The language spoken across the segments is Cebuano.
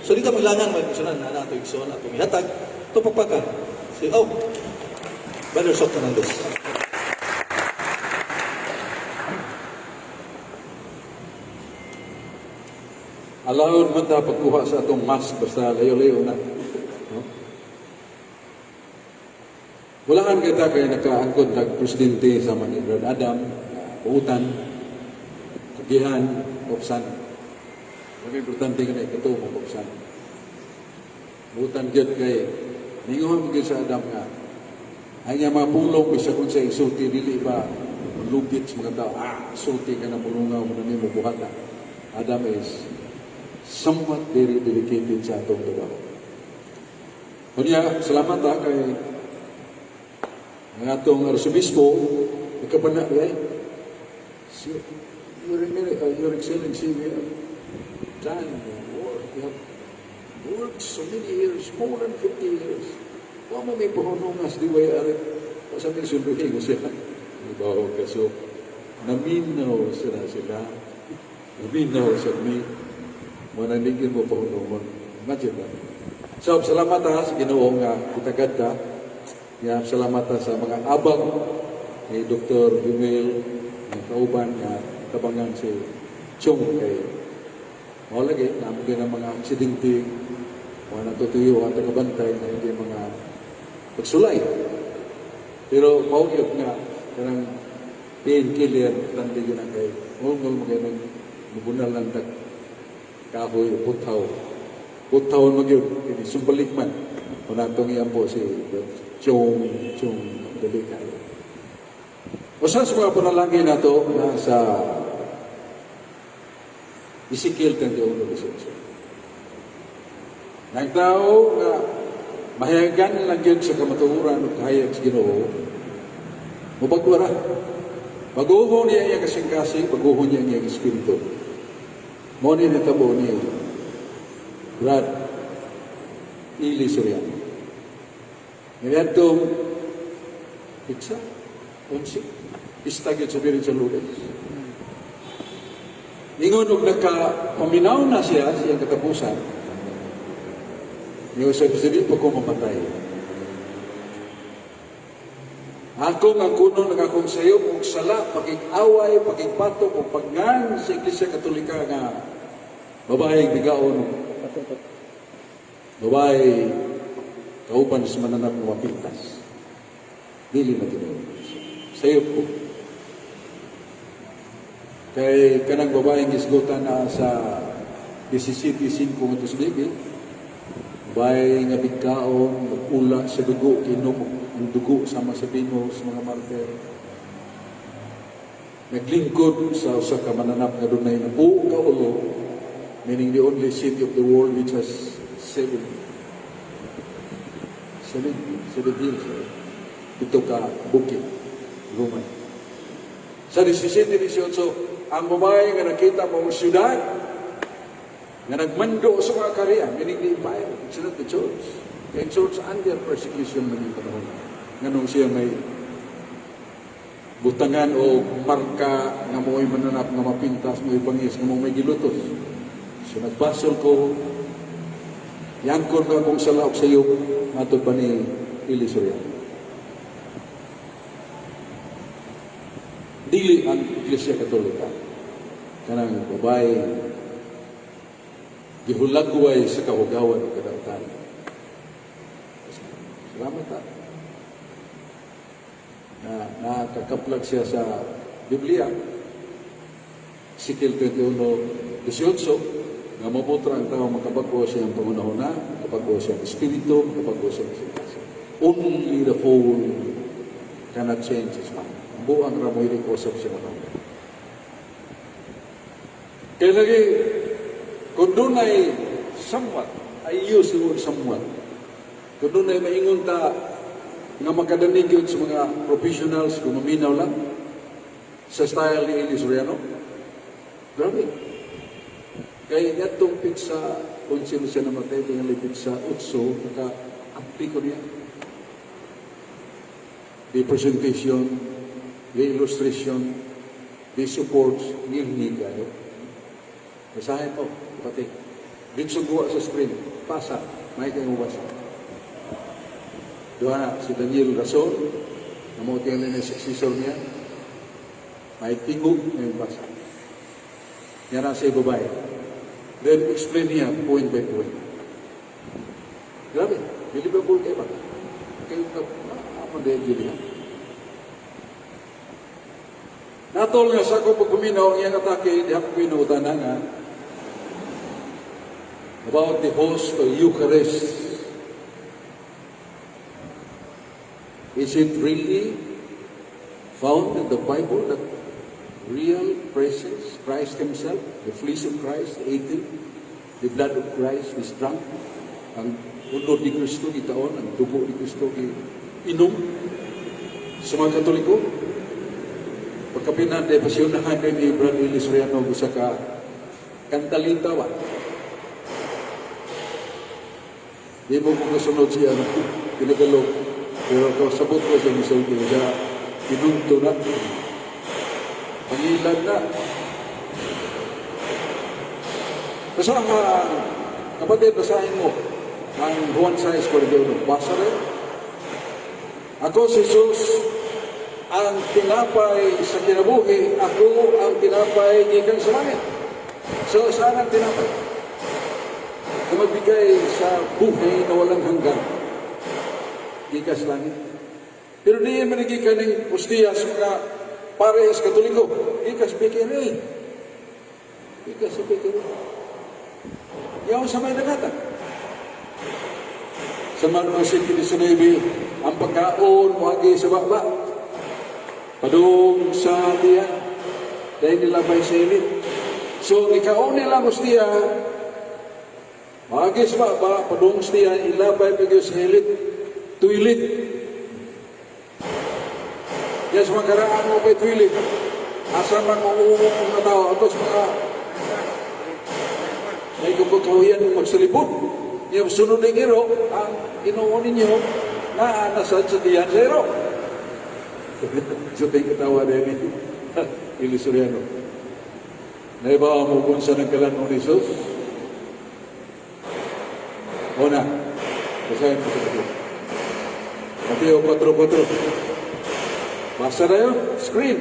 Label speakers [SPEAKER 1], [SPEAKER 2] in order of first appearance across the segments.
[SPEAKER 1] So di ka maglangan, mga igsuonan, na ato igsoon, atong ihatag, ito pagpaka. Si, oh, Brother Sok Fernandez.
[SPEAKER 2] Allowed man ta pagkuha sa atong mask basta layo-layo na. No? Walaan kita kay nakaangkon tag presidente sa ni Brad Adam, buutan, kagihan, opsan. Pero importante ka na ikato mo opsan. Buutan gyud kay ningon gyud sa Adam nga ang iya mga pulong bisa kung sa isulti dili ba lugit sa mga tao, sulti ka na mulungaw mo na nimo buhat na. Adam is somewhat very dedicated sa atong trabaho. Kunya, salamat ha kay ang atong arsobispo, nagkabana eh. Your Excellency, we have done work. We have worked so many years, more than 50 years. Wa mo may pahunungas, di way arit. Sa may sunduhin ko siya. Di ba ako kaso, naminaw sila sila. Naminaw sa mi. Manaligin mo pahunungon. Imagine that. So, salamat ha sa Ginoo nga kitagad ta. Ya, salamat ha sa mga abang ni Dr. Yumel nga kauban nga tabangan si Chong kay mao lagi namo gyud ang mga aksidente, mga natutuyo at tagabantay na hindi mga pagsulay. Pero mao gyud nga kanang painkiller importante gyud ang kay ngol mo kay nang mubunal lang tag kahoy o butaw. Butaw man gyud kini sumbalik man. Kung natong iampo si Chong Chong dali kayo. Usa sa mga panalangin nato na sa Ezekiel 31:18. Nang tao nga mahayagan lang yun sa kamatuoran o kahayag sa Ginoo, mubag-o ra. Baguho niya iyang kasing-kasing, baguho niya ang iyang espiritu. Mo ni nitabo ni Brad Eli Soriano. Ngadtong pitsa, 11, pista gyud sa Birhen sa Lourdes. Ingon og nakapaminaw na siya sa iyang katapusan. Ingon sa dili pa ko mamatay. Ako nga kuno ng akong sayop og sala, pakig-away, pakigbatok o pagnan sa Iglesia Katolika nga babaeng bigaon, babae kauban sa mananap ng mapintas. Dili na tinuod. Sayop ko. Kay kanang babaeng gisgutan na sa 17.5 nga tusbigi, babae nga bigkaon, magula sa dugo, kinom ang dugo sama sa bino sa mga martir. Naglingkod sa usa ka mananap nga dunay nabuo ka ulo, meaning the only city of the world which has seven hills, right? Ito ka bukid, Roman. Sa 17-18, ang babae nga nakita mo ang syudad, nga nagmando sa mga karya, meaning the empire, it's not the church. Kaya church under persecution naging panahon. Nganong siya may butangan o marka nga mo'y mananap nga mapintas, mo'y bangis, nga mo may gilutos. So nagbasol ko, yangkon ko akong sala og sayop, matod pa ni Eli Soriano. Dili ang Iglesia Katolika. Kanang babae, gihulagway sa kahugawan o kadautan. Salamat ta. Na nakakaplag siya sa Biblia. Ezekiel 21:18, nga maputra ang tao makabag-o siyang pangunahuna, makabag-o siyang espiritu, makabag-o siyang kasing. Only the fool cannot change his mind. Ang buang ramoy di ko sa siya mga. Kaya lagi, kung doon ay somewhat, I use the word somewhat, kung doon ay maingon ta nga makadanig yun sa mga professionals, kung maminaw lang, sa style ni Eli Soriano, grabe. Kaya niya pizza, kung sino siya namatay, tingali pizza 8, naka-ampi ko niya. The presentation, the illustration, the supports, ngilni kayo. Basahin mo, kapatid. Dito guwa sa screen. Pasa. May kayo mabasa. Duha na, si Daniel Rason, na mo tingali na successor niya, may tingog na yung basa. Yan ang sa babae. Then explain niya point by point. Grabe, believable kayo ba? Kayo ka, ah, dahil yun. Natol nga sa akong pagpaminaw, ang iyang atake, di ako pinutan nga, about the host or Eucharist. Is it really found in the Bible that real presence, Christ Himself, the flesh of Christ eaten, the blood of Christ is drunk, ang unod ni Kristo gitaon, ang dugo ni Kristo inom sa mga Katoliko? Pagkapinan, de pasyonahan ni Brad Eli Soriano usa ka kantalita ba? Di mo ko kasunod siya pinagalog. Pero kasabot ko siya misulti siya pinunto na. Pangilan na. Basta ka, kapatid, basahin mo ang Juan 6:41. Basa rin. Ako si Jesus, ang tinapay sa kinabuhi, ako ang tinapay gikan sa langit. So, saan ang tinapay na magbigay sa buhay na walang hanggan? Gikan sa langit. Pero di man gikan ng ostiya sa mga pares Katoliko. Gikan sa PKRA. Gikan sa PKRA. Yaw sa may nagata. Sa Marcos 7:19, ang pagkaon moagi sa baba. Padung sa tiyan, dahil nilabay sa init. So, ikaon nila ang ostiya, moagi sa baba, padung sa tiyan, ilabay pa sa hilit, tuilit. Yes, mga karaan mo kay tuilit. Asa man mo ang mga tao, atos mga may kapagkahuyan mo magsalibot. Yung sunod ng iro, ang Ginoo ninyo, naanasad sa tiyan sa iro. So, tayo katawa din ni Eli Soriano. Naibawa mo kung saan ang kalan ni Jesus? O na, basahin mo sa Mateo. Mateo 4.4. Basa na yun, screen.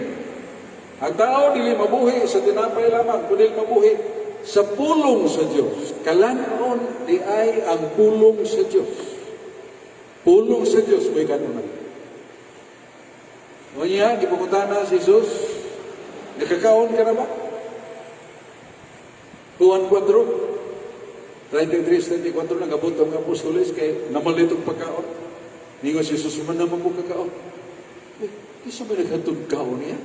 [SPEAKER 2] Ang tao dili mabuhi sa tinapay lamang, kundi mabuhi sa pulong sa Diyos. Kalanon di ay ang pulong sa Diyos. Pulong sa Diyos, may kanunan. O niya, gipangutana si Jesus, nakakaon ka na ba? Juan 4, 33, 34, nagabot ang apostoles kay namalit og pagkaon. Ningon si Jesus, man naman mo kakaon. Eh, di sa may naghatod kaon niya.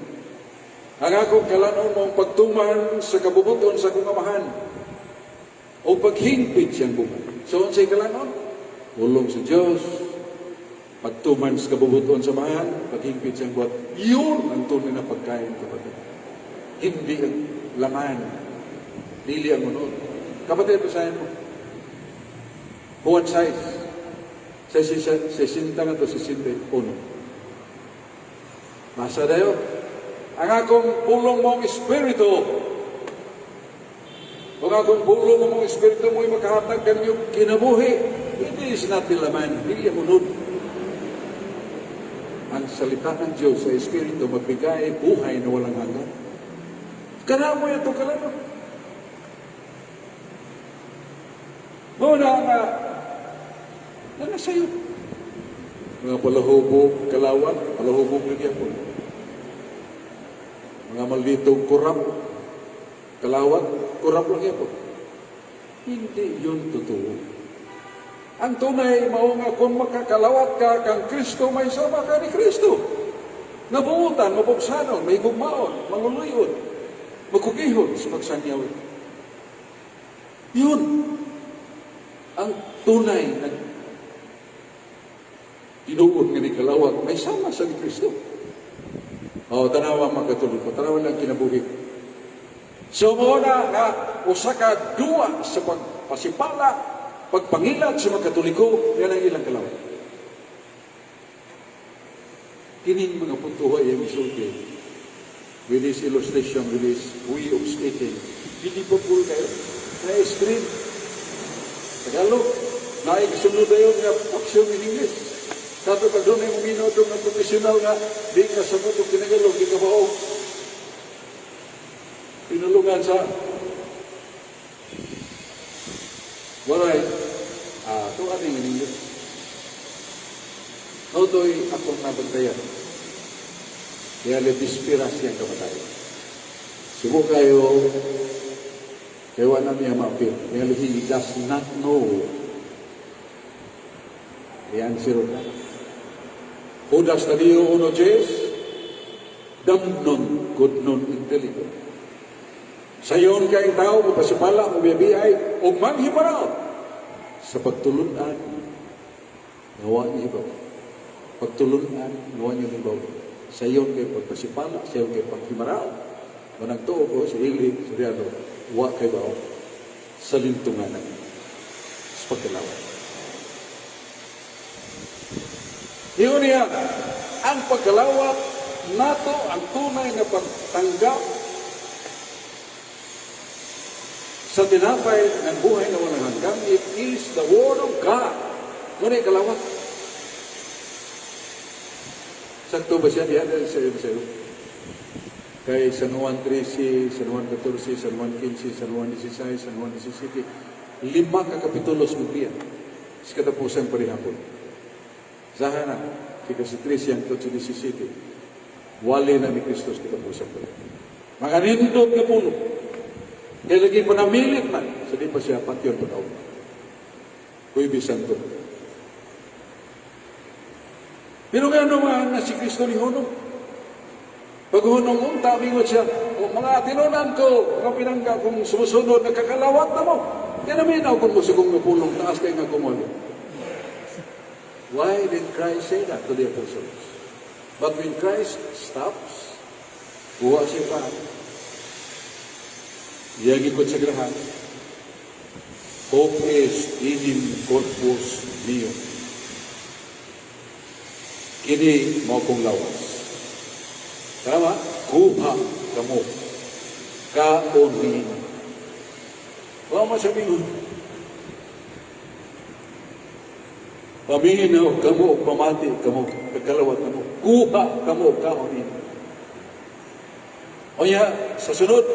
[SPEAKER 2] Ang akong kalanon mong pagtuman sa kabubuton sa akong amahan o paghingpit siyang buhat. So, unsay kalanon? Pulong sa Diyos, pagtuman sa kabubuton sa amahan, paghingpit siyang buhat. Yun ang tunay na pagkain, kapatid. Hindi ang laman. Dili ang unod. Kapatid, basahin mo. Juan 6. 60 nga to 61. Basa dayo. Ang akong pulong mong espiritu. Ang akong pulong mong espiritu mo'y makahatag kaninyong kinabuhi. It is not the laman, dili ang unod. Ang salita ng Diyos sa espiritu magbigay buhay na walang hanggan. Kana mo ito kalano. Muna nga, na sa'yo. Mga palahubog, kalawat, palahubog lagi ako. Mga malditong kurap, kalawat, kurap lang ako. Hindi yun totoo. Ang tunay, mao nga kung makakalawat ka kang Kristo, may sama ka ni Kristo. Nabuutan, mabuksanon, may gugmaon, manguluyon, makugihon sa pagsanyaw. Yun, ang tunay na tinuod nga ni kalawat, may sama sa ni Kristo. O, tanawa mga Katoliko, tanawa lang kinabuhi. So, mo na nga, usa ka duwa sa pagpasipala, pagpangilat sa mga Katoliko, yan ang ilang kalawat. Kining mga puntuhay ang isulti. With this illustration, with this way of speaking, believable kayo. Na screen. Tagalog. Naay kasunod dayon nga option in English. Kato pag doon ay maminaw ito nga professional nga di ka sabot og Tinagalog, di ka baog. Pinulungan sa Waray, ito aning in English. Notoy akong nabantayan. Kaya bispira siyang kamatayan. Subo kayo, kaya wala niya maapil. Kaya he does not know the answer of that. Judas Tadeo 1:10, damnon quod non intelligo. Sayon kay tao, mupasipala, mubiyabiyay, o manghimaraot sa pagtulunan, nawa niya ibaw. Pagtulunan, nawa niya ibaw. Sayon kay pagpasipala, sayon kay paghimaraot. Manang tuo ko sa Ili, Soriano, wa kay bao sa lintunganan sa pagkalawat. Iyon niya, ang pagkalawat nato ang tunay na pagtanggap sa tinapay ng buhay na walang hanggan. It is the Word of God. Muna kalawat. Sakto ba siya diyan sa iyo sa iyo? Kay San Juan 13, San Juan 14, San Juan 15, San Juan 16, San Juan 17, lima ka kapitulos mo diya. Sa katapusan pa rin hapon. Zahana, si kasi 13 ang sa 17. Wali na ni Kristo sa katapusan pa rin. Mga nindot nga puno. Kaya lagi pa namilit man. Sa di pa siya patyon pa taon. Kuy Santo. Pero nga naman na si Kristo ni Hunong. Paghunong unta, mingot siya, o mga tinunan ko, mga pinangga kung sumusunod, nagkakalawat na mo. Kaya naminaw kung musigong nga pulong, taas kay nga kumuli. Why did Christ say that to the apostles? But when Christ stops, buha siya pa. Iyang ikot sa grahan. Hoc est enim corpus meum. Kini mao kong lawas. Tama? Kuha kamo. Kaon ninyo. Wa man sabihin. Paminaw kamo, pamati kamo, kakalawat kamo. Kuha kamo, kaon ninyo. O ya, sa sunod,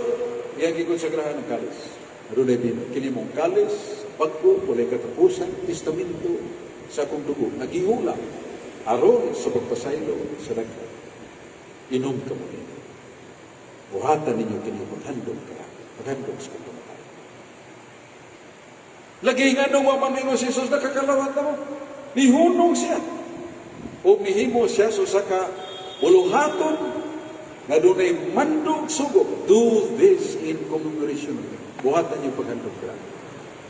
[SPEAKER 2] iyang gikonsagrahan ng kalis. Adunay bino. Kini mong kalis, pagko, walay katapusan, testamento sa akong dugo. Nagihula, aron sa pagpasaylo sa daghan. Inom kamo ninyo. Buhatan ninyo kini paghandom ka. Paghandom sa kong kamatay. Lagi nga nung waman si Jesus, nakakalawat na mo. Nihunong siya. O mihimo siya so sa ka buluhaton nga dunay mandog sugo. Do this in commemoration of me. Buhatan niyo paghandom ka.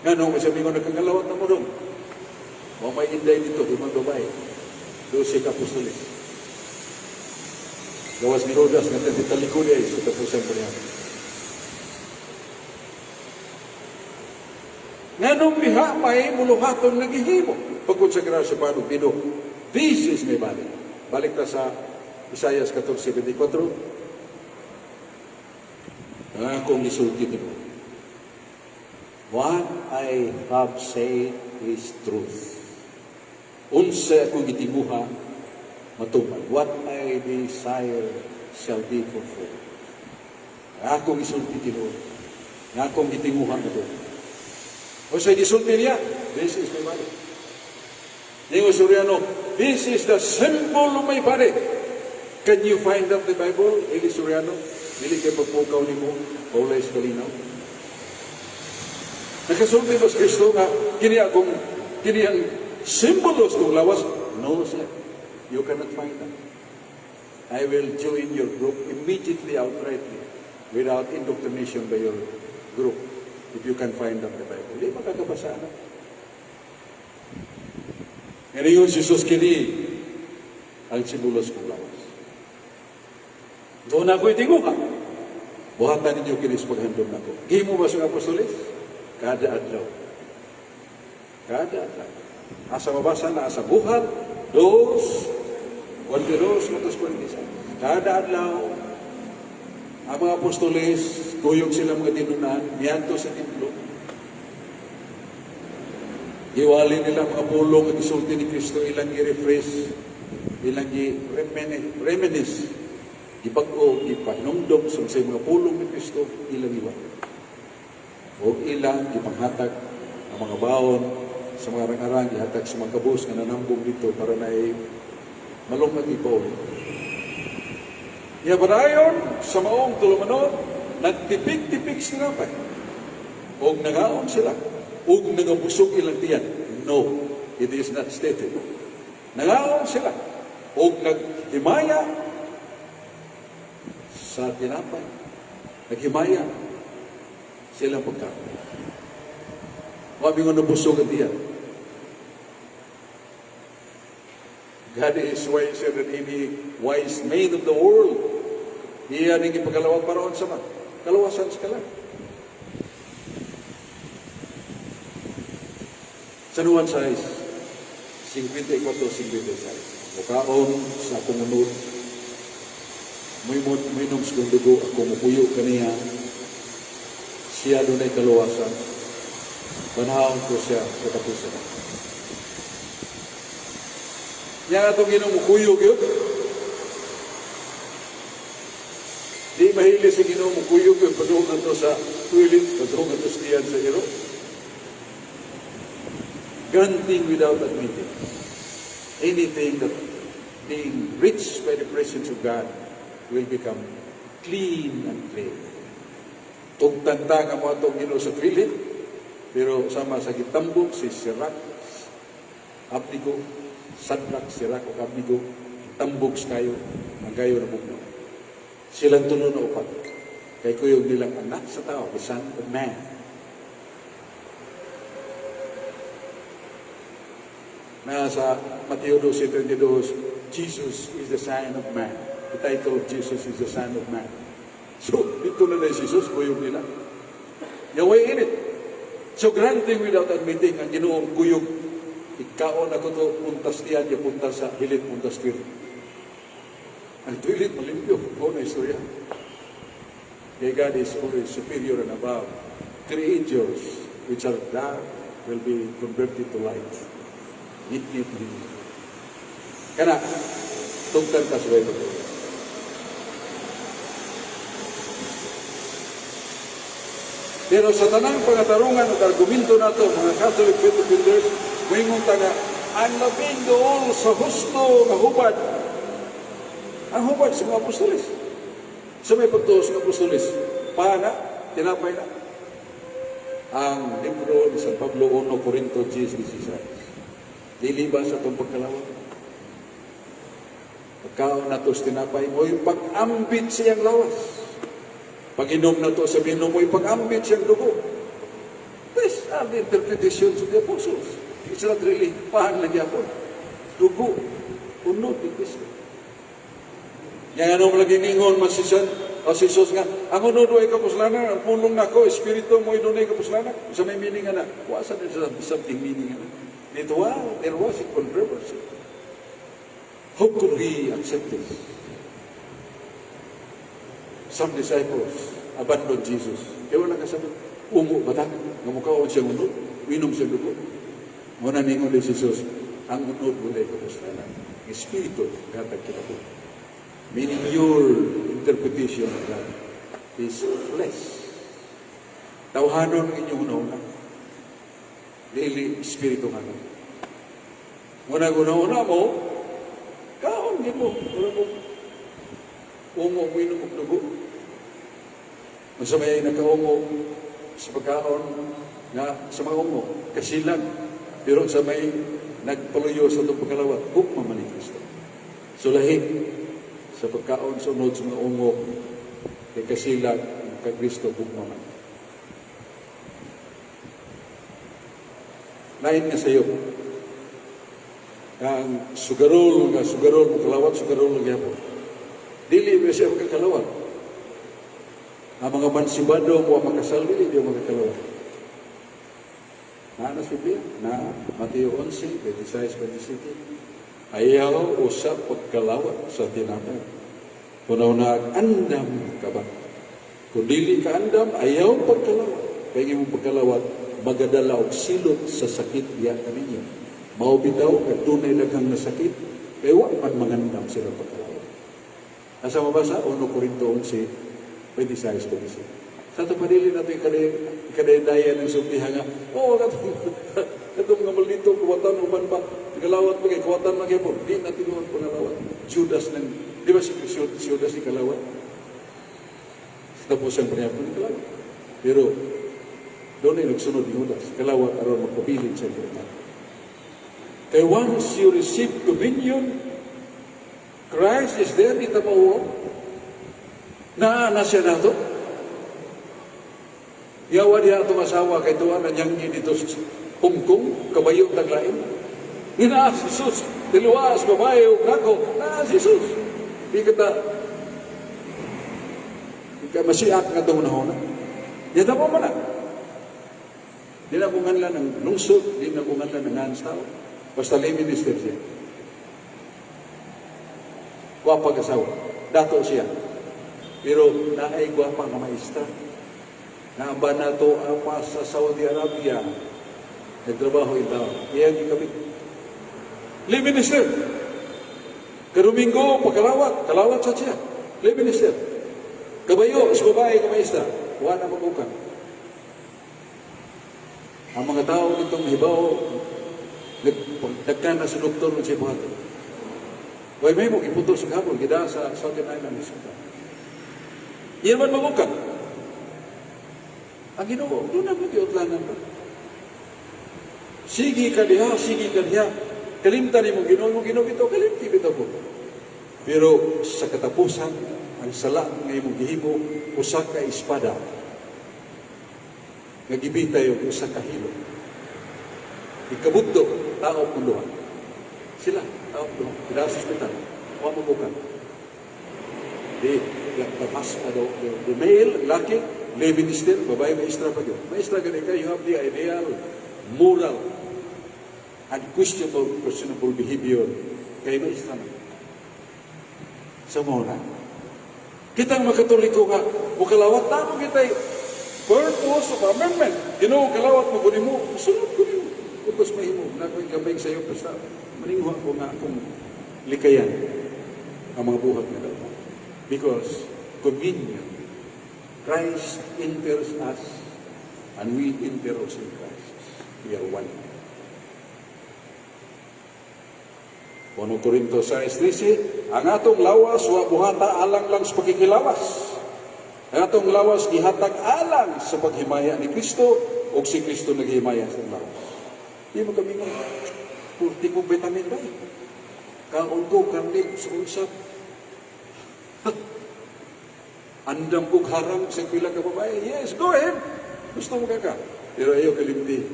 [SPEAKER 2] Nga nung masabi ko nakakalawat na mo dong. Mao may inday dito, limang babae. 12 kapustulis. Gawas ni Rodas nga titalikod ay sa tapusan pa niya. Nganong liha may buluhaton naghihimo. Pagkonsagra sa pano pino, this is my body. Balik ta sa Isaias 14:24. Ang akong gisulti nimo. What I have said is truth. Unsa akong gitinguha matuman. What I desire shall be fulfilled. Ang akong gisulti tinuod. Ang akong gitinguha matuman. O sa gisulti niya, this is my body. Ningo Soriano, this is the symbol of my body. Can you find that the Bible, Eli Soriano? Dili kay pagpukaw nimo, paulay sa kalinaw. Nakasulti ba si Kristo nga, kini akong, kini ang simbolos kong lawas? No, sir. You cannot find that. I will join your group immediately, outrightly, without indoctrination by your group, if you can find that in the Bible. Di makakabasa na. Ngayon si Jesus kini ang simbolos kong lawas. Doon ako itinguha. Buhatan ninyo kini sa paghandom nako. Gihimo ba sa apostoles? Kada adlaw. Kada adlaw. Asa mabasa na sa buhat, 2, 42, 46. Kada adlaw, ang mga apostoles, kuyog sila mga tinunan, miadto sa templo. Giwali nila mga pulong at isulti ni Kristo, ilang gi-refresh, ilang gi-reminisce, gibag-o, gipahinumdom sa mga pulong ni Kristo, ilang giwali. O ilang gipanghatag ang mga baon sa mga arang-arang, gihatag sa mga kabus nga nanambong dito para na malungag ipaon. Ya padayon sa maong tulumanon, nagtipik-tipik sila pa. Og nagaon sila. Og nagabusog ilang tiyan. No, it is not stated. Nagaon sila. Og naghimaya sa tinapay. Naghimaya silang pagkaon. Wa nga nabusog ang tiyan. God is wiser than any wise man of the world. Iya ning ipakalawat paroon sa man. Kalawasan sa kalag. San Juan 6, 54-56. Mukaon sa akong unod, muimot, muinom sa kong dugo, ako mupuyo kaniya, siya dunay kaluwasan, banhaon ko siya sa katapusan. Yang atong Ginoo mukuyog yun. Di mahili sa Ginoo mukuyog yun, padung ato sa toilet, padung ato sa tiyan sa iro. Granting without admitting anything that being rich by the presence of God will become clean and clear. Tugtanta nga mo atong Ginoo sa toilet, pero sama sa gitambok si Sirak, Abnigo, Sadrak, Sirak o Abnigo, tambok sa kayo, ang kayo na bugno. Silang tulo na upat. Kay kuyog nilang anak sa tao, the Son of Man. Nasa Mateo 12:32, Jesus is the Son of Man. The title of Jesus is the Son of Man. So, dito na na si Jesus, kuyog nila. Yaway in it. So, granting without admitting ang Ginoong kuyog, ikaon ako to, puntas niya, niya punta sa hilit, puntas toilet. Ang toilet, malimpyo. Oo na istorya. Kaya God is always superior and above. Creatures which are dark will be converted to light. Ngit-ngit din. Kana, tugtan ka sa Bible. Pero sa tanang pangatarungan at argumento nato, mga Catholic faith defenders, muingon ta nga, ang labing dool sa husto nga hubad, ang hubad sa mga apostoles. Sa may pagtuo sa mga apostoles, pana, tinapay na. Ang libro ni San Pablo 1 Corinto 10:16. Dili ba sa itong pagkalawat? Pagkaon na to sa tinapay mo, yung pag-ambit siyang lawas. Pag-inom na to sa bino mo, yung pag-ambit siyang dugo. These are the interpretations of the apostles. It's not really paan lang yapon. Dugo, unod ni Kristo. Yang ano lagi ningon man si San, o si Jesus nga, ang unod way kapuslanan, ang pulong nako, espiritu mo dunay kapuslanan. Sa may meaning nga na, wasa din sa something meaning nga na. Dito, wow, there was a controversy. How could we accept this? Some disciples abandoned Jesus. Kaya wala kasabi, ungo ba ta? Nga mukhaon siyang unod, winom siyang dugo. Muna ningon ni Jesus, ang unod wala kapuslanan. Ang espiritu, gatag kinabuhi. Meaning your interpretation of that is flesh. Tawhanon ang inyong una-una. Dili, espiritu nga no. Muna una-una mo, kaon di mo. Wala mo, ungo mo inom og dugo. Unsa may nakaungo sa pagkaon nga sa mga ungo, kasilag. Pero sa may nagpaluyo sa itong pagkalawat, hukma man ni Kristo. So lahi sa pagkaon sa unod sa mga ungo, kay kasilag kay Kristo hukma man. Lain nga sayo. Ang sugarol nga sugarol, mukalawat sugarol nga gyapon. Dili ba siya makakalawat? Ang mga mansibado mo makasal, dili di makakalawat. Na na sa Biblia, na Mateo 11, 26, 27. Ayaw usap pagkalawat sa tinapay. Kunaw na andam ka ba? Kung dili ka andam, ayaw pagkalawat. Kaya imong pagkalawat, Magadala og silot sa sakit diha kaninyo. Mao bitaw adunay daghang nasakit kay wa man mangandam sila pagkalawat. Asa mabasa? 1 Corinto 11, 26, 27. Sa ito padili nato ikadaydayan ng sultihan nga, "Oh, katong nga maldito, kuwatan uban pa, kalawat pa kay kuwatan man kay po." Di na tinuod pangalawat. Judas nang, di ba si Judas ni kalawat? Sa tapos ang panyapon ni kalawat. Pero, doon ay nagsunod ni Judas, kalawat aron magpabilin sa kuwatan. Kaya once you receive communion, Christ is there, di ta mauwaw. Naa na siya nato. Yawa diha atong asawa kay tuwa na niyang dito sa Hong Kong, kabayo taglain. Naa si Jesus, tiluwas, babae o nako, naa si Jesus. Di kita, di ka masiak nga itong nahona. Di ta mo man na. Di na kung nganlan ng lungsod, di na kung nganlan ng ngans tao. Basta lay minister siya. Gwapa asawa. Dato siya. Pero naay gwapa nga maestra. Naaba na to apa sa Saudi Arabia. Nagtrabaho yung tao. Iyang gikabit. Lay minister. Kadomingo, pagkalawat. Kalawat sa siya. Lay minister. Kabayo, sa babae ka maestra. Wa na mag-ukang. Ang mga tao nitong hibaw, nagkana sa doktor ng siya buhaton. Way may mo giputol sa kabol, gida sa Southern Island Hospital. Iyan man mag-ukang. Ang Ginoo, doon na mo giutlanan pa. Sige ka diha, sige ka diha. Kalimtan nimo Ginoo, mo Ginoo bitaw, kalimti bitaw ko. Pero sa katapusan, ang sala nga imong gihimo, usa ka espada nga gibitay og usa ka hilo. Ikabugto, tao kung duha. Sila, tao kung duha. Sila sa ospital. Wa mo bukan. The male, laki, lay minister, babae maestra pa yun. Maestra gani ka, you have the ideal, moral, and questionable behavior. Kay maestra na. Sa mora. Kitang mga Katoliko nga, mukalawat na mo kita purpose of amendment. Ginoo, kalawat mo kunin mo, sunod ko nimo. Ubos mahimo, na ako'y gabay sa iyo, basta maninguha ko nga akong likayan ang mga buhat nga daw. Because communion, Christ enters us and we enter also in Christ. We are one. 1 Corinto 6:13, ang atong lawas wa buhata alang lang sa pagkikilawas. Ang atong lawas gihatag alang sa paghimaya ni Kristo ug si Kristo naghimaya sa lawas. Di mo kami nga, purti ko vitamin ba eh. Kaon ko, karne, sa usap. Andam kong harang sa pila ka babae. Yes, go ahead. Gusto mo ka ka. Pero ayaw kalimti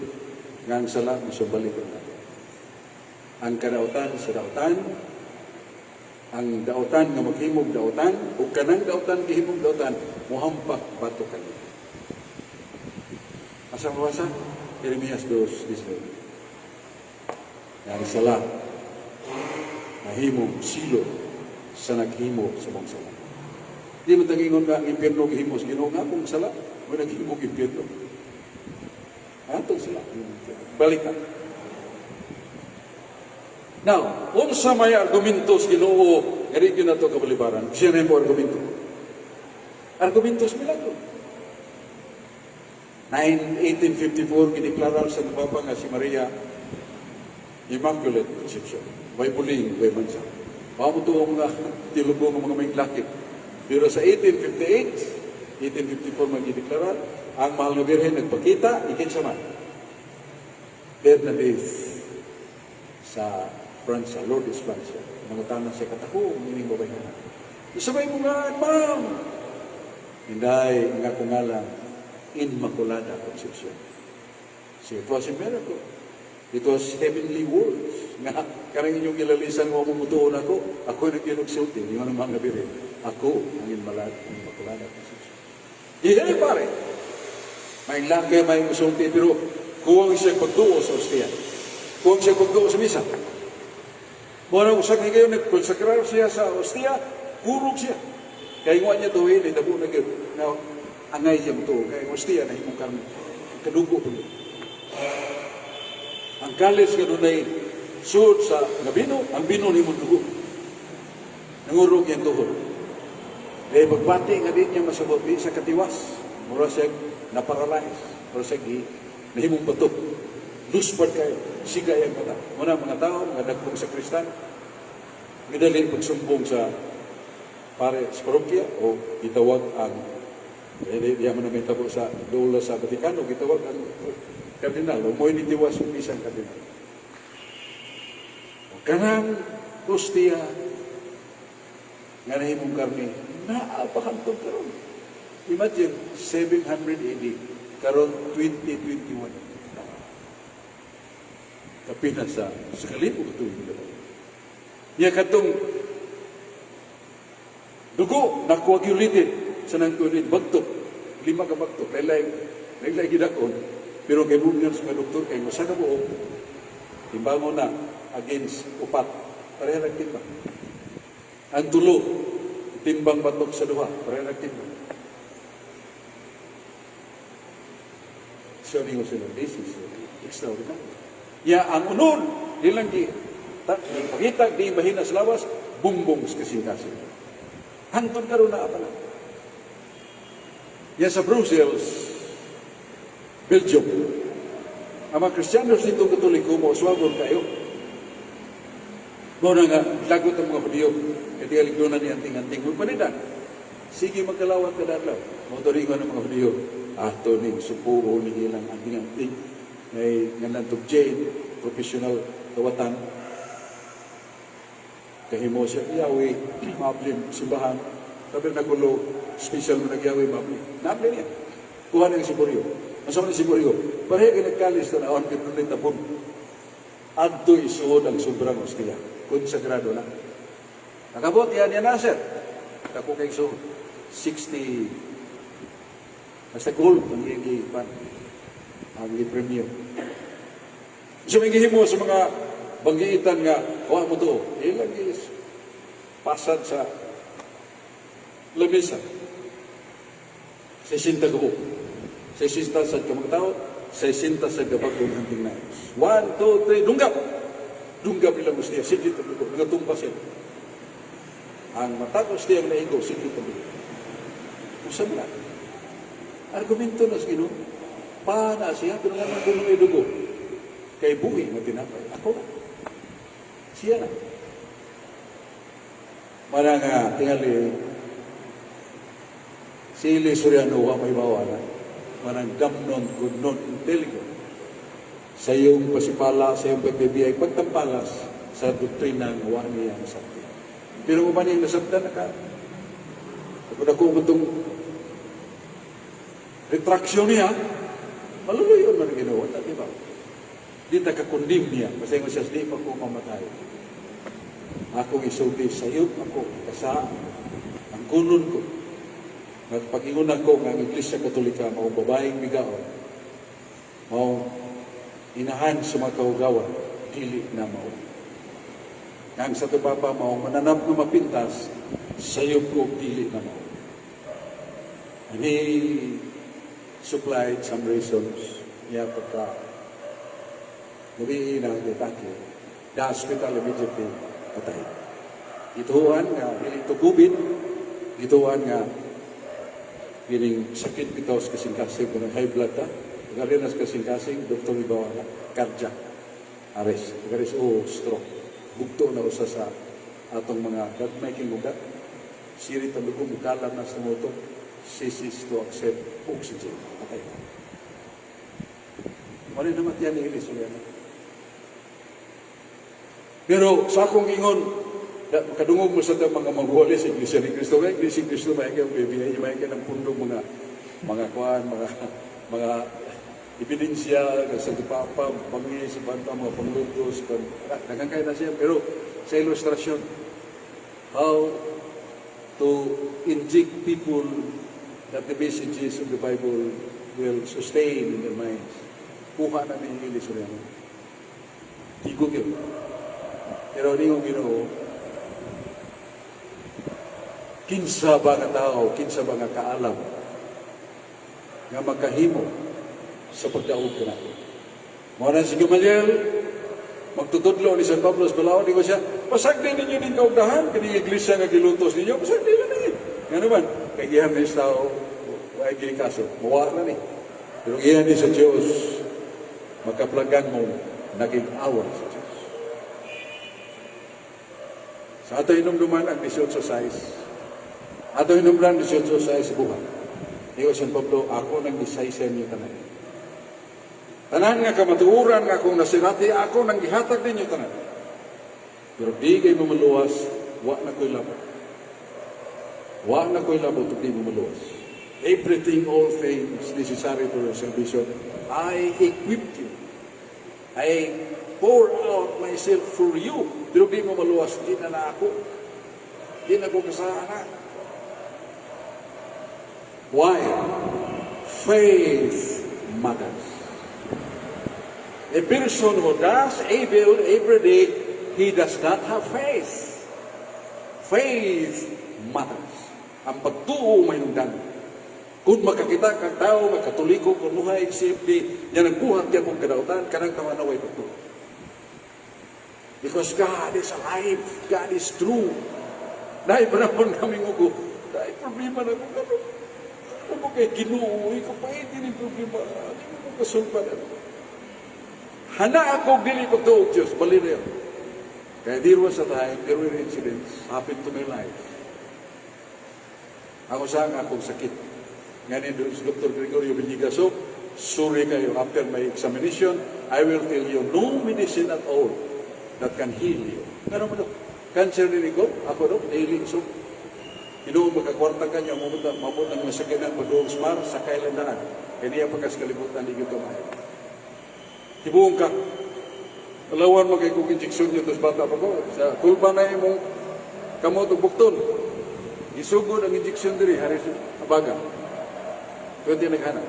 [SPEAKER 2] nga ang sala mo sa balik natin. Ang kadautan sa dautan, ang dautan nga maghimog dautan, ug kanang dautan gihimog dautan, muhampak bato kaniya. Asa mabasa? Jeremias 2:19. Ang sala nahimong silo sa naghimo sa mong sala. Di mo tangingon nga ang impyerno gihimo sa Ginoo nga kung sala, mo naghimo impyerno. Atong sala. Balik ka. Now, unsa may argumento sa Ginoo nga di gyud nato kabalibaran? Siya na yung argumento. Argumento sa milagro. 9, 1854, gideklarar sa Papa nga si Maria Immaculate Conception. Way buling, way mansa. Mao mo tuong nga tilugo ng mga may lakit. Pero sa 1858, 1854 magideklarar, ang mahal na Birhen nagpakita, ikinsa man? Bernadette sa Francia, Lourdes, Francia. Nangutana siya katako, ining babae na. Sabay mo nga, ma'am! Hinday, nga ko nga lang, Immaculada Conception. So it was a miracle. It was heavenly words. Nga, karang inyong gilalisan mo mumutuon ako, ako nag-inugsulti, hindi mo mga Birhen. Ako ang Immaculada Conception. Ihay pare! May laki, may musulti, pero kuwang siya pagduo sa ostiya. Kuwang siya pagduo sa misa. Muna usag ni kayo, nagkonsakrar siya sa ostiya, kurog siya. Kaya nga niya tuwin, ay tabo na gyud. Now, angay siya mo tuo. Kaya ang ostiya na himong karne. Kadugo po. Ang kalis nga dunay suod sa nga bino, ang bino nahimong dugo. Nangurog iyang tuhod. Eh, pagbati nga di niya masabot, di sa katiwas. Mura siya na-paralyze. Mura siya gi, nahimong bato. Luspad kayo. Siga iyang mata. Muna mga tao, mga dagkong sakristan, midali pagsumbong sa pare sa parokya o gitawag ang eh, di man namin tabo sa dula sa Vatikano, gitawag ang kardinal o mo'y nitiwas yung isang kardinal. O kanang hostia nga nahimong karne, naa pa hantod karon. Imagine, 700 AD, karon 2021. Kapina sa kalibo katuig. Niya katong dugo na coagulated sa nang coagulated bagtok, lima ka bagtok, laylay, laylay gidakon, pero kay bungan sa mga doktor, kay usa ka buok, timbangon na against upat, pareha lang timbang. Ang tulo, timbang batok sa duha, pareha lang timbang. So, ningon sila, this is extraordinary. Ya, ang unod, di lang di, ta, di pakita, di mahina sa lawas, bumbong sa kasing-kasing. Hangtod karon naa pa na. Ya sa Brussels, Belgium, ang mga Kristiyanos dito Katoliko, mo uswagon kayo. Mao na nga, lagot ang mga Hudiyo. Kaya tingalig na ni anting-anting. Magpanida. Sige, magkalawat kada adlaw. Mao to ringon ang mga Hudiyo. Ato ning supuo ni ilang anting-anting. May ngalan tog Jane, professional kawatan. Kahimo siya, yawi, maablim, simbahan. Tabernakulo, special mo nagyawi, maablim. Naablim niya. Kuha niya ang siburyo. Asa man ang siburyo? Pareha kay nagkalis na naon, kinunay tapon. Adto isuod ang sobrang hostia. Konsagrado na. Nakabot yan yan na, sir. Ako kay suod. 60 basta gold ang iyang gipan ang gipremyo. So may gihimo sa mga banggiitan nga wa mo to, ilang is pasad sa lamisa. 60 ka buok. 60 sa ka mga tao, 60 sa kabagong anting na. One, two, three, dunggap! Dunggap nila gusto niya, sige tabi ko, nagatumba siya. Ang matag hostia ang naigo, sige tabi ko. Usa mo na. Argumento na sa Ginoo. Pana siya, pero nga man may dugo. Kay buhi nga tinapay. Ako na. Siya na. Mana nga, tingali, si Eli Soriano wa may bawa na. Manang damnon quod non intelligo. Sa iyong pasipala, sa iyong pagbibiyay, pagtampalas sa doktrina nga wa niya masabtan. Pero kung man niyang nasabtan, naka, kung ako itong retraction niya, maluluyon man ang Ginoo, di ba? Di ta ka-condemn niya, basta yung siya, di pa ko mamatay. Akong isulti sa iyo, ako, kasa, ang kunon ko. Nagpagingon ako nga ang Iglesia Katolika, mao babaeng migaon, mao inahan sa mga kahugawan, dili na mao. Ang Santo Papa mao mananap nga mapintas, sayop ko dili na mao. And he supplied some reasons niya pagka gabi na atake, the hospital immediately patay. Gituan nga dili to COVID, gituan nga gining sakit bitaw sa kasing-kasing kung high blood ta. Pagkari na sa kasing-kasing, doktor ibawa na, cardiac arrest. Pagkari o stroke. Bugto na usa sa atong mga God-making ugat. Sirit ang dugo, mukalam na sa moto, ceases to accept oxygen. Patay. Wala naman yan ni Eli Soriano. Pero sa akong ingon, kadungog mo sa mga magwali sa Iglesia ni Cristo. Kaya Iglesia ni Cristo, may kayo bibiyay, may kayo ng pundong mga kuan, mga ebidensya sa Papa, bangi sa banta, mga panglutos, daghan kayo na siya. Pero sa ilustrasyon, how to inject people that the messages of the Bible will sustain in their minds. Kuha namin yung Eli Soriano. Tigog yun. Pero ningon Ginoo, kinsa ba nga tao, kinsa ba nga kaalam nga makahimo sa pagdaog kanako. Mao na si Gamaliel, magtutudlo ni San Pablo sa Balaod, di ko siya, "Pasagdi ninyo ning kaugdahan, kini iglesia nga gilutos ninyo, pasagdi na ni." Nga naman, kay gihan ni sa tao, way gini kaso, muwa na ni. Pero gihan ni sa Diyos, makaplagan mo, naging-away sa Diyos. Sa ato hinumduman ang 18 size. Ato hinumduman ang 18 size buhat. Digo San Pablo, "Ako nang gisaysay niyo tanan. Tanan nga kamatuoran nga akong nasirati, ako nang gihatag ninyo tanan. Pero di kay mo maluwas, wa na ko'y labot. Wa na ko'y labot ug di mo maluwas. Everything, all things necessary for your salvation, I equipped you. I pour out myself for you. Pero di mo maluwas, di na na ako. Di na ko kasana." Why? Faith matters. A person who does evil every day, he does not have faith. Faith matters. Ang pagtuo may nungdan. Kung makakita kang tao nga Katoliko, kunuhay, CFD, niya nagbuhat niya kung kadautan, kanang tawa na way pagtuo. Because God is alive. God is true. Dahil panahon kami ko, dahil problema na ko, ano, ano kay Ginoo, ikaw pa hindi ni problema, hindi mo kasulpan. Ano. Hana ako dili pagtuo Diyos, bali na yun. Kaya there was a time, there were incidents happened to my life. Ako sa nga akong sakit. Nga ni Dr. Gregorio Villegas, "So, sorry kayo, after my examination, I will tell you no medicine at all that can heal you." Nga naman, Dok, cancer din ko, ako do, daily so. Hinuon magkakwarta ka niya, mabot ang masakit ng pagduong Smar, sa kailan daan. Kaya niya pagkas kalibutan, di ko kamayo. Hibuong ka. Alawan mo kay kung injection niyo, tapos bata pa ko. Sa kulba na imong kamot ug bukton. Isugod ang injection diri, hari sa abaga. Pwede naghanap.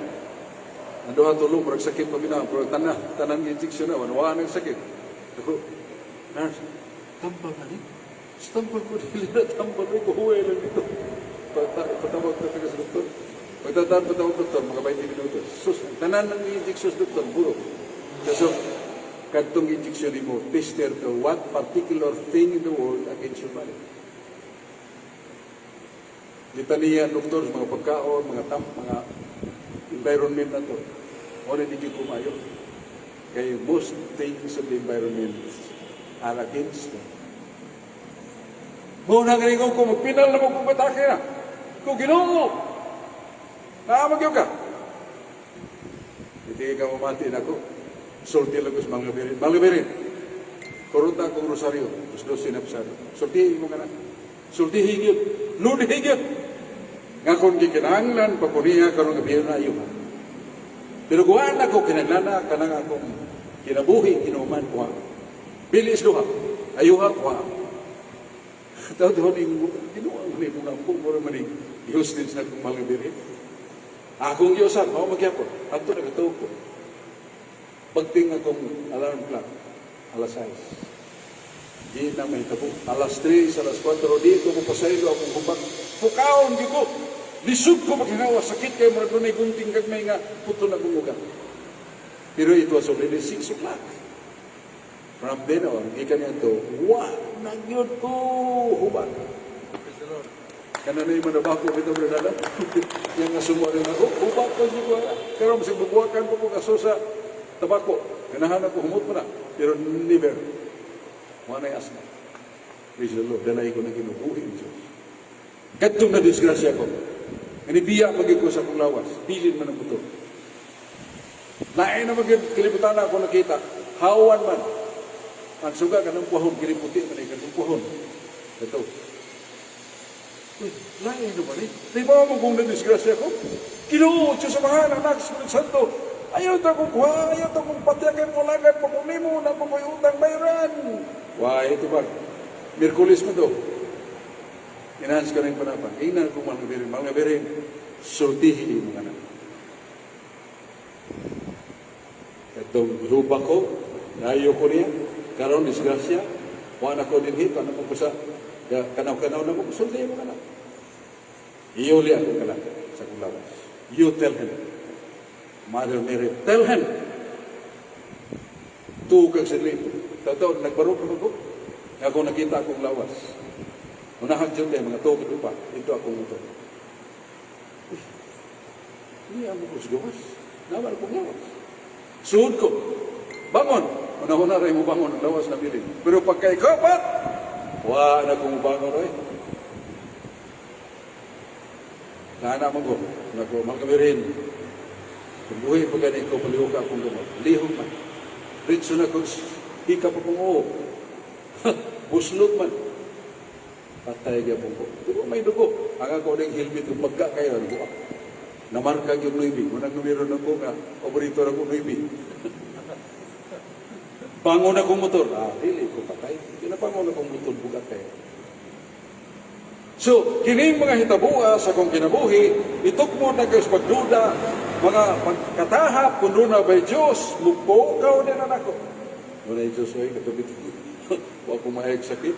[SPEAKER 2] Ang duha tulo, murag sakit pa bina, pero tanan, tanan injection na, wala nang sakit. Ako, "Nurse, tambal na ni. Tambal ko, dili na tambal ko, huway lang dito." Patawag na taga sa doktor. Pagtataan patawag doktor, mga 20 minutos. Sus, ang tanan ng injection sa doktor, buro. Kaso, kadtong injection mo, tester to what particular thing in the world against your body. Litaniya doktor sa mga pagkaon, mga tam, mga environment na to. O na di ko mayo. Kay most things of the environment are against them. Mao na ganing ko, magpinal na mo kung batake na. Kung Ginoo, naamag ka. Hindi ka mamati na ako. Sulti lang ko sa mga birin. Mga birin, kuruta akong rosaryo. Tapos dos sinapsado. Sultihin mo ka na. Sultihin yun. Lunihin yun. Nga kung gikinahanglan, pagkuniha karon gabi na ayuha. Pero kuhaan ako, kinahanglan kanang akong kinabuhi, kinuman kuha. Bilis duha. Ayuha kuha. Taw-taw ni Ginoo ang ni kung ampo mo man ni hostage na kong mga birhen. Akong giusap, mao magyapon. Adto nagatuo ko. Pagting akong alarm clock, alas 6. Di na may tabo. Alas 3, alas 4, di ko mapasaylo akong hubak. Pukaon di ko. Lisod ko maghinawa, sakit kayo, murag dunay gunting gagmay nga puto na akong ugat. Pero it was already 6 o'clock. From then on, gikan niya to, wa na gyud ko hubak.
[SPEAKER 1] Praise the Lord.
[SPEAKER 2] Kana na yung manabako bitaw, brother. Yang nga sumuha rin ako, hubak ko siya ko. Pero masig bugwakan ko ko kaso sa tabako. Ganahan ako, humot mo na. Pero never. Wa na asma. Praise the Lord. Danay ko na ginubuhi ang Diyos. Kadtong na disgrasya ko. Ganibiya magyud ko sa akong lawas. Bilin man ang buto. Lain na magyud kalibutan na ako nakita. Hawan man. Ang suga kanang puhon, kini puti man ay kanang puhon. Ito. Uy, lain naman eh. Di ba mo kung na-disgrasya ko? Ginoo, Diyos Amahan, Anak, Espiritu Santo. Ayaw ta kong kuha, ayaw ta kong patyagan mo lagat mo kung nimo na mo ko'y utang bayaran. Wah, ito ba? Miyerkules mo to. Enhance ka rin panapang. Ingnan ko mga birin. Mga birin, sultihin mo ka na. Katong grupa ko, nayo ko niya, karon disgrasya, wa na ko dinhi, paano mo ko sa kanaw-kanaw na mo, sultihin mo ka na. Iuli ako ka lang sa kong lawas. You tell him. Mother Mary, tell him. Tuo kag silip. Totoo, nagbarog na ko. Ako nakita akong lawas. Unahan dyan tayo, mga tuo pa. Ito akong motor. Uy, hindi ako ko sa gawas. Naman akong lawas. Suod ko. Bangon. Una-una rin mo bangon ang lawas na bilin. Pero pagka ikapat, wa na kong bangon oy. Naana mo ko. Nako, magkamirin. Kung buhi pa gani ko, palihog ka akong gamot. Lihog man. Ritso na kong hikap akong oo. Buslot man. Patay gyapon ko. Pero may dugo. Ang ako ning helmet kung pagka kayo, dugo. Namarka yung 9. Munang numero na ko nga, operator ako 9. Bangon akong motor. Ah, dili ko patay. Ginabangon akong motor, bugat kayo. So, kining mga hitabua sa akong kinabuhi, itukmo na kayo sa pagduda, mga pagkatahap, kung na by Diyos, mupukaw din na ako. Wala yung Diyos, ay, katubit. Wa ko maayag sakit,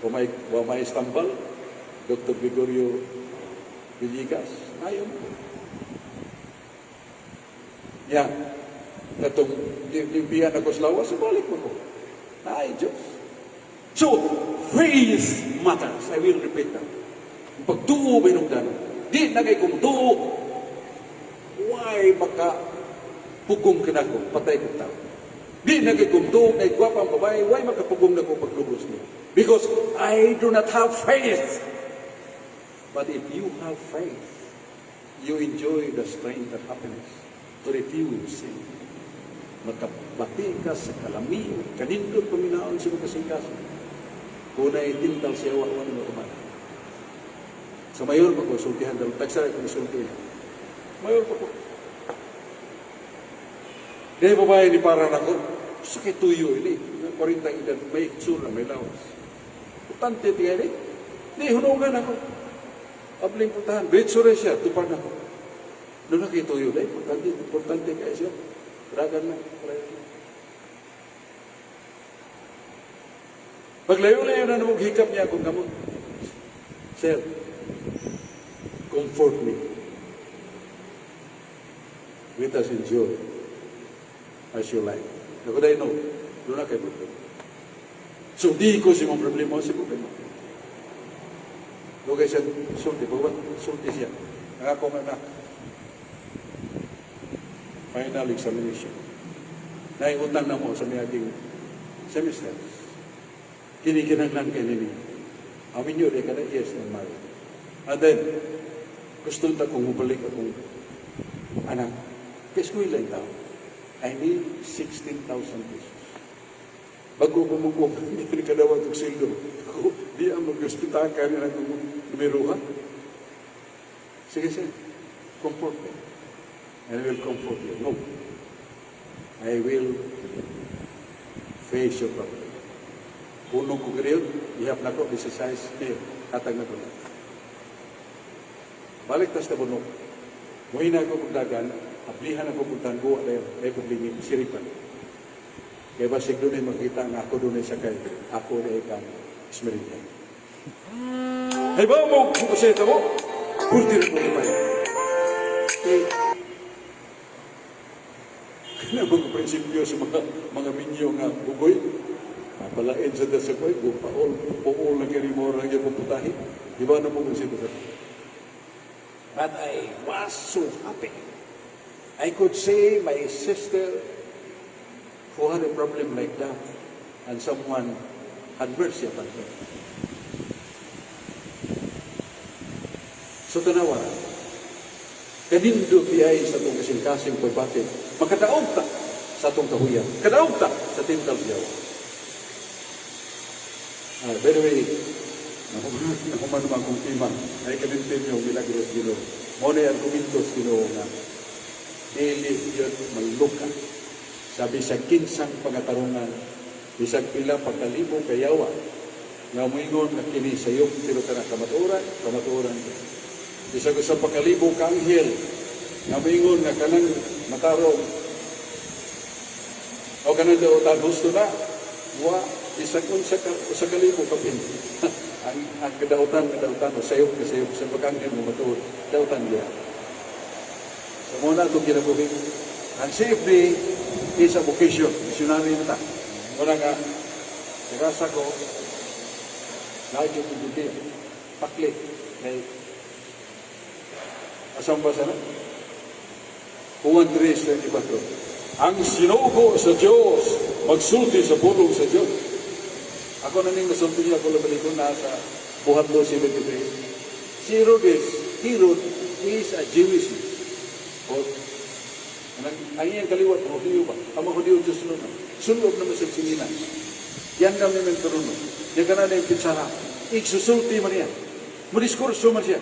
[SPEAKER 2] wa may istambal, Dr. Gregorio Villegas, ayaw mo. Ya, katong limpihan ako sa lawas, balik mo ko. Ay, Diyos. So, faith matters. I will repeat that. Pagtuo ba yung dano? Di na kay kung tuo, why maka pugong ka nako, patay kong tao. Di na kay kung tuo, kay gwapa ang babae, why makapugong na ko paglubos niya? Because I do not have faith. But if you have faith, you enjoy the strength and happiness to refuse sin. Makabati ka sa kalami, kanindot paminaon sa mga kasing-kasing. Kung naitintal siya, wa wa mo kuman. Sa mayor pa ko, sultihan, dahil tagsa ko sulti. Mayor pa ko. Di babae ni para nako, sakit tuyo ini. 40 edad, may itsura, may lawas. Importante tiga ini. Di, hunungan ako. Abling puntahan. Diretso rin siya, tupad ako. Doon na tuyo na, importante, importante kaya siya. Ragan na, ragan na. Paglayo-layo na namong hikap niya akong gamot. Sir, comfort me. Let us enjoy as you like. Ako dahil no, doon na kayo problema. So, di ko si mong problema, si problema. Doon kayo siya, sulti, pagbat, sulti siya. Ang akong anak, final examination. Naiutang na mo sa miyaging semester. Kinikinanglan kay nini. Amin yun, eh, kada yes, and married. And then, gusto na kong mabalik akong anak. Kaya eskwela yung tao. I need 16,000 pesos. Bago ko mo hindi ko kadawat og sildo. Ako, di ang mag-ospital ka nila kung numeruha. Sige, sir. Comfort me. And I will comfort you. No. I will face your problem. Punong ko ganoon, ihap na ko, this is size, here, hatag na ko na. Balik tas na bunok. Muhina ko kung dagan, ablihan ako puntahan ko, dahil ay paglingin, siripan. Kaya basig doon ay makita nga ako doon ay sakay, ako na ikang Esmeralda. Ay ba mo, kuseta mo? Pulti na po tayo. Eh, kana mga prinsipyo sa mga minyo nga bugoy, mapalain sa dasakoy, paol, puol na kirimora ang iyong putahe. Di ba na mo kung sino sa? But I was so happy. I could see my sister who had a problem like that and someone had mercy upon her. So tanawa, kanindot di ay sa itong kasing-kasing pagbati, makadaog ta sa atong kahuyan, kadaog ta sa tintal siyawa. By the way, nahuman naman akong tema, ay kanintin yung milagros Ginoo. Mo na argumentos Ginoo nga dili yun maluka. Sabi sa kinsang pangatarungan, bisag pila pagkalibo kayawa, nga moingon nga kini sayop pero kana kamatuoran, kamatuoran. Bisag usa pagkalibo ka anghel, nga moingon nga kanang matarong o kanang dautan husto na, wa bisag unsa ka usa ka libo kapin. Ang kadautan kadautan o sayop ka sayop sa pagkanghel mo matuod, dautan diya. So muna itong kinabuhi. Ang CFD is a vocation, missionary na ta. Wala nga, nagasa ko, lagi yung Biblia. Pakli. Kay, asang ba sana? Juan 3:24. Ang sinugo sa Diyos, magsulti sa pulong sa Diyos. Ako na ning nasulti niya, ako labalik ko na sa Buhat 2:73. Si Herodes, Herod is a Jewish. O, ang iyang kaliwat, Hudiyo ba? Ang mga Hudiyo, Diyos nun. Sulog naman sa sinina. Yan kami ng trono. Yan ka na na yung pitsara. Igsusulti man niya. Mudiskurso man siya.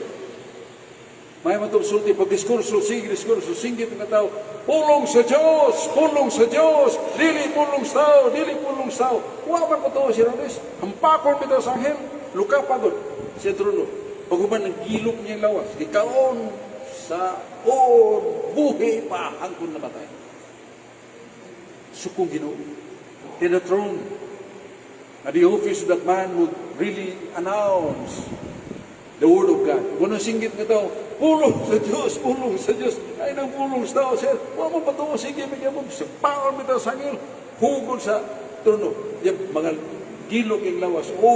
[SPEAKER 2] May matong sulti, pag diskurso, sige diskurso, singgit ang tao, "Pulong sa Diyos, pulong sa Diyos, dili pulong sa tao, dili pulong sa tao." Wa man ko to si Herodes. Hampakon bitaw sa anghel, luka pagod sa trono. Paghuman ang gilok niya lawas, gikaon sa o buhi pa hangtod namatay. Sukong Ginoo. In the throne, and the office of that man would really announce the word of God. Kung singgit nga tao, "Pulong sa Diyos, pulong sa Diyos." Ay nang pulong sa tao, sir. Wa mo patuo, sige, bigyan mo. Sa paon bitaw sa angel, hugod sa trono. Yung mga gilok yung lawas, o,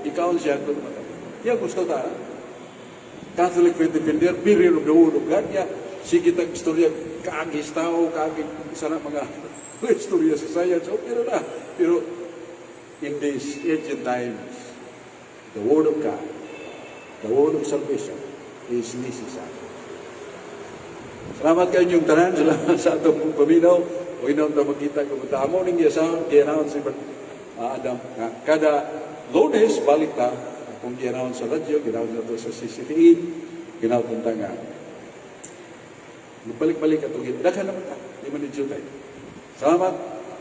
[SPEAKER 2] ikaw siya, hangtod namatay. Yan gusto ta, ha? Catholic Faith Defender, bearer of the word of God. Ya, sige tag istorya, kaagis tao, kaagi sana mga istorya sa science. Okay na na. Pero in these ancient times, the word of God, the word of salvation is necessary. Salamat kayo inyong tanan, salamat sa atong paminaw. O inaw ta magkita kung amo ning gi-announce si Adam nga kada Lunes balik ta kung gi-announce sa radyo, gi-announce na to sa CCTV, gi-announce ta nga balik-balik atong daghan naman ta, di man ni tayo. Salamat.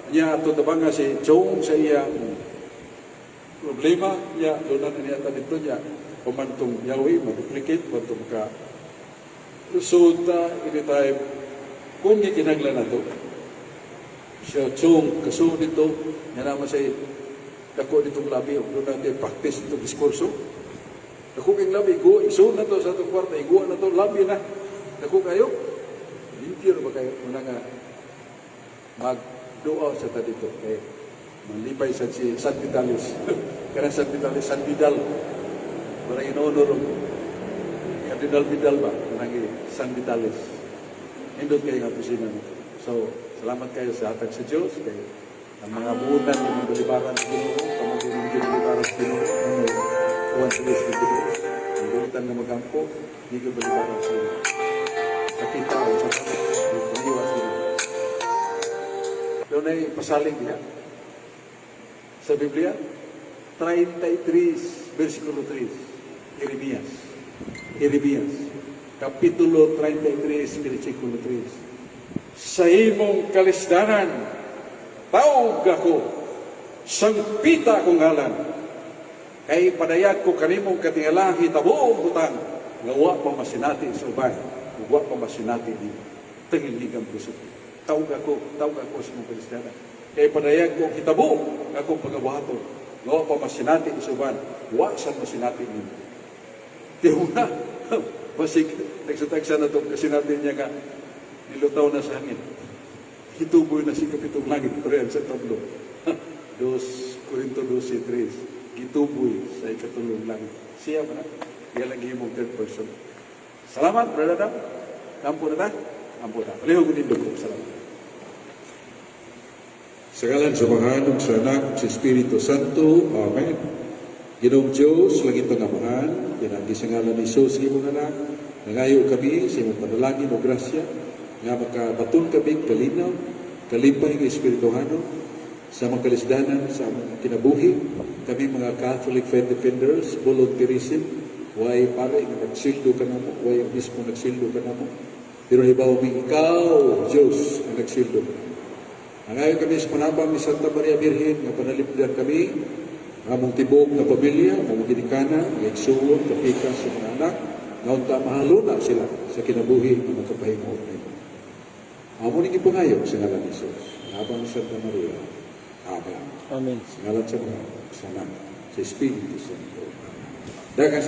[SPEAKER 2] Niya ato tabanga si Chong sa iyang problema niya, doon na niya ta dito niya, pamantong Yahweh, ma-duplicate, pamantong ka lusod ta anytime kung gikinahanglan nato. Siya Chong kaso dito, niya naman siya dako ditong labi, doon natin practice itong diskurso. Dako kang labi, go, isuod na to sa atong kwarta, iguwa na to, labi na. Dako kayo, limpyo na ba kayo? Muna nga, magduaw sa ta dito. Kay, malipay sa si San Vitalis. Kanang San Vitalis, San Vidal. Parang in-honor og Cardinal Vidal ba? Kanang San Vitalis. Nindot kayo nga opisina nito. So, salamat kayo sa hatag sa Diyos. Kay ang mga buutan yung mga balibaran sa Ginoo, kamo yung balibaran sa Ginoo, ano, uwan sa Diyos ng Ginoo. Ang buutan nga magampo, hindi ko balibaran sa Ginoo. Sakit tao sa pag-iwas sa Ginoo. Doon ay pasalig niya. Sa Biblia, 33, versikulo 3, Jeremias. Jeremias, Kapitulo 33, versikulo 3. Sa imong kalisdanan, tawag ako, sangpita akong ngalan, kay padayag ko kanimong katingala hitabo butang, nga wa pa masinati sa uban, ug wa pa masinati nimo. Tangiligang puso. Tawag ako sa imong kalisdanan. Kay padayag ko hitabo akong pagabuhaton, nga wa pa masinati sa uban, wa sa masinati nimo. Tiyo na, basig, tagsa-tagsa na ito, kasi natin niya nga, nilutaw na sa hangin. Hituboy na si kapitong langit, pero yan sa tablo. 2 Korinto 12:3, gituboy sa ikatulong langit. Siya ba na? Iya lang gihimong third person. Salamat, Brother Adam. Ampo na ta? Ampo ta. Palihog nindot ko. Salamat.
[SPEAKER 3] Sa ngalan sa Amahan, ug sa Anak, ug sa Espiritu Santo. Amen. Ginoong Diyos, langit ang Amahan, pinaagi sa ngalan ni Jesus, imong anak, nangayo kami sa imong panalangin o grasya, nga makabaton kami kalinaw, kalipay nga espirituhano, sa mga kalisdanan, sa among kinabuhi, kami mga Catholic Faith Defenders, volunteerism, way pare nga nagsildo ka namo, way mismo nagsildo ka namo, pero hibaw mi ikaw, Diyos, ang nagsildo ka namo. Nangayo kami sa panabang ni Santa Maria Birhen nga panalipdan kami ang among tibok nga pamilya, mga ginikanan, mga igsuon, kapikas sa mga anak, nga unta mahaluna sila sa kinabuhi nga makapahimuot nimo. Amo ning gipangayo sa ngalan ni Jesus. Panabang ni Santa Maria. Amen.
[SPEAKER 1] Amen.
[SPEAKER 3] Sa ngalan sa Ama, sa Anak, sa Espiritu Santo. Daghang.